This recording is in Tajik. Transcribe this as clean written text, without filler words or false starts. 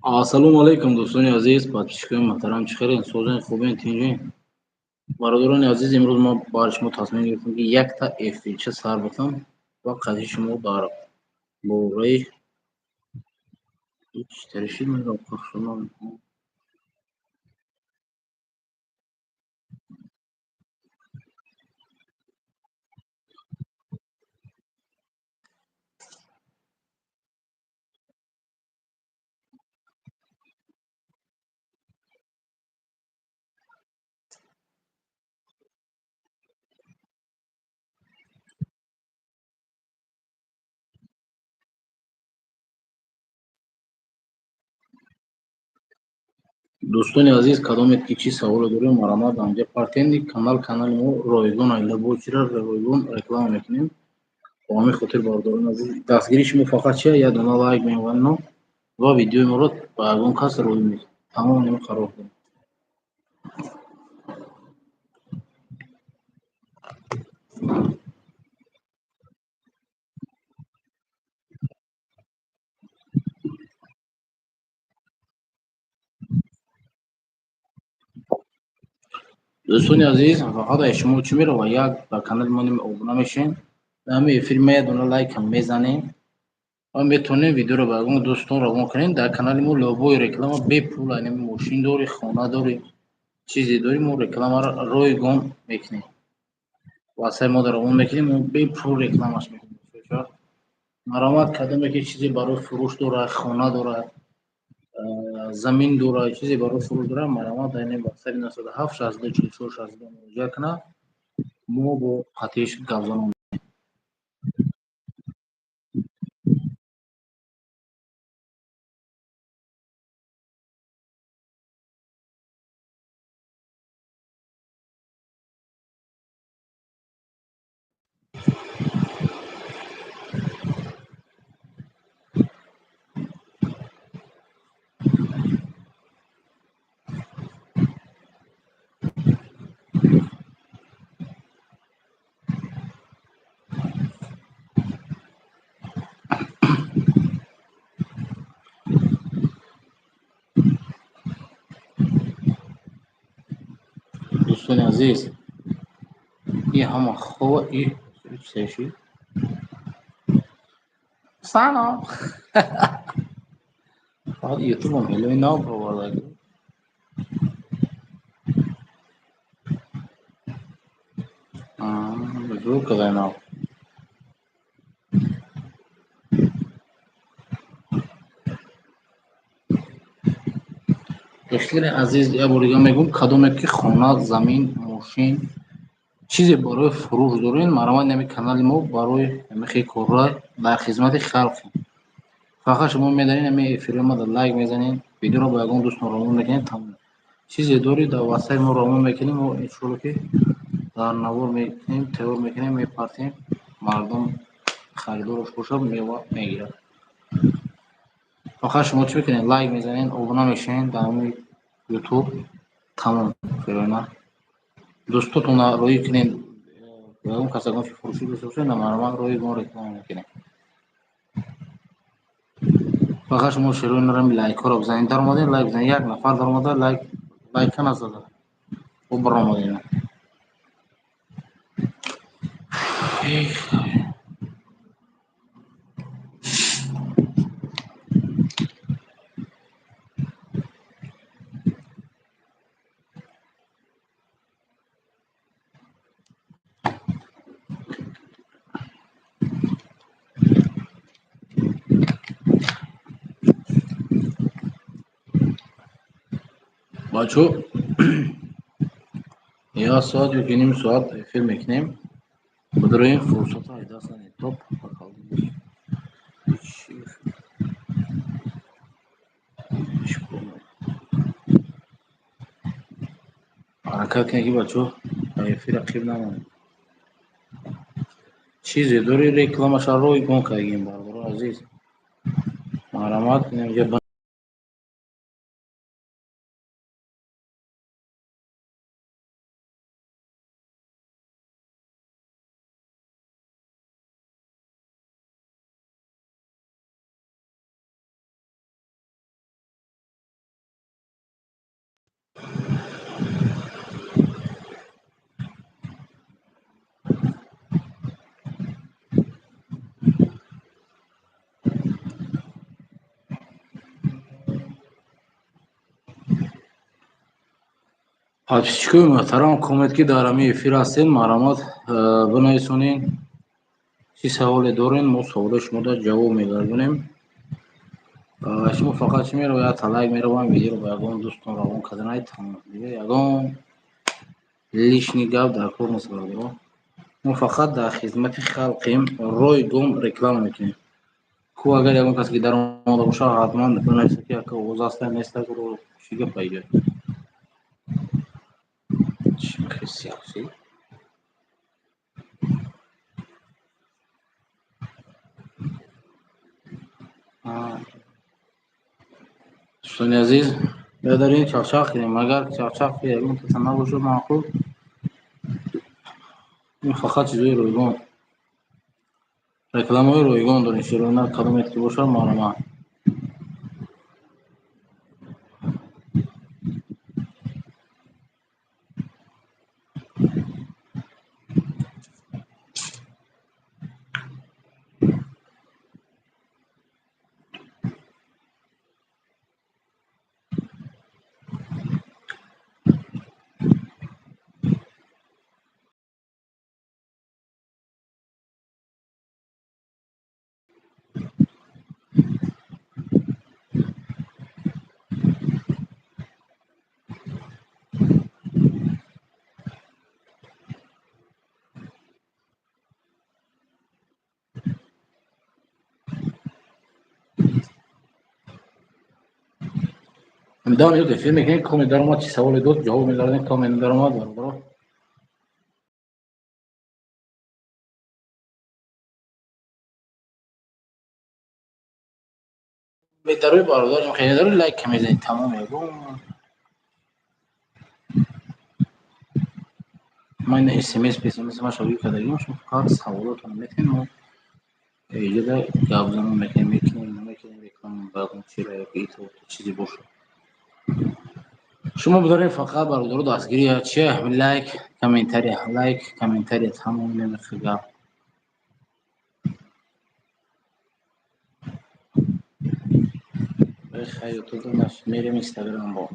Ассалому алайкум, дӯстони азиз, подписчикони муҳтарам, чӣ хелен, созен, хубен, тинҷен? Бародарони азиз, имрӯз мо барои шумо тасмим гирифтем, ки якта эфирча сар бикунам ва қади шумо дар бораи Дӯстони азиз, кадомед ки чӣ саволе дорем, марҳамат, анҷа партенди. Канал, канали мо ройгон, айлабочира ройгон реклама мекунем. Бо ҳамин хотир, бародарони азиз, дастгирии шумо фақат чия? Як дона лайк мемонед ва видеои моро ба ягон кас рӯй мекунед. Тамом, ним қарор дорем. Дӯстони азиз, фақат аз шумо чӣ мерава? Як ба канали мо ним обуна мешавем, ҳамин эфир ма як дона лайкам мезанем ва метавонем видеоро ба ягон дӯстон равон кунем. Дар канали мо любой реклама бепул, ами мошин дорӣ, хона дорӣ, чизе дорӣ, мо рекламаро ройгон мекунем. Васаи мо равон мекунем, мо бепул рекламаш мекунем. Марҳамат, кадоме ки чизе барои фурӯш дорад, хона дорад, замин дорад, чизе барои фурӯш дорад, марҳамат, дар ин ватсари 97 62 44 62 муроҷиат кунад, мо бо қатиш гап занон. Дӯстони азиз, и ҳама хова и сеши. Салом. Фақат ютубам ҳелои нав бароварда. Зур кадай нав. Дӯстони азиз, як бор дига мегӯм, кадоме ки хона, замин, мошин, чизе барои фурӯш доред, марҳамат, ҳамин канали мо барои ҳамин корҳо дар хизмати халқем. Фақат шумо медонед, ҳамин эфири мо дар лайк мезанед, видеоро ба ягон дӯстон равон мекунед, тамом. Чизе доред, дар ватсаи мо равон мекунем, мо иншоалло ки дар навор мекунем, тайёр мекунем, мепартем, мардум харидораш бошад, мева мегирад. Фақат шумо чӣ мекунед? Лайк мезанед, обуна мешавед дар ҳамин ютуб, тамом. Фирона дӯстотонро роӣ кунед, ягон кас ягон фурӯшӣ дошта бошад, марҳамат, ройгон реклама мекунем. Фақат шумо шерои нарами лайкҳоро бизанед. Даромадед, лайк бизанед. Як нафар даромада, лайк лайка назада. Бо баромадед. Бачо, як соат ё ним соат эфир мекунем. Бидроем, фурсатро аз даст надиҳед. Топ. Ҳаракат кунед ки, бачо, эфир ақиб намонед. Чизе дори, рекламаша ройгон кардагим, бародарони азиз. Марҳамат, инҷа. Подписчикои муҳтарам, коммент, ки дар ҳамин эфир ҳастед, марҳамат, бинависонед, чӣ саволе дорен, мо саволои шуморо ҷавоб мегардонем. Шумо фақат чӣ меравед? Якта лайк меравам, видеоро ба ягон дӯстон равон карданай, тамом. Дига ягон лишний гап дар кор нест, бародаро. Мо фақат дар хизмати халқем, ройгон реклама мекунем. Ку агар ягон касе ки даромада бошад, ҳатман бинависад, ки ака, овоз ҳаста, неста, чӣ гапа иҷо? Чӣ сиёсӣ? Дӯстони азиз, биёдарин чахчах кунем. Агар чахчах ки ягон каса набошад маъқул, ин фақат чизои ройгон, рекламаҳои ройгон дорем. Широна кадомет ки бошад, марҳамат. 10 минут эфир мекунем. Коме даромад, чӣ саволе дод, ҷавоб мегардонем. Коме даромад, бародаро. Медарои, бародар, хеле дарои, лайк мезанед, тамом. Ягон ма ина смс псмс ма шавӣ кардагим. Шумо фақат саволотон метавонед, мо иҷода гапзанон мекунем, мекунем, намекунем реклама ба ягон чиро ё ито чизе бошад. Шумо бидоред фақат, бародаро, дастгирӣ чи? Лайк, комментария, лайк, комментария, тамом. Намехи гап. Ютуб мерем, Инстаграм бо.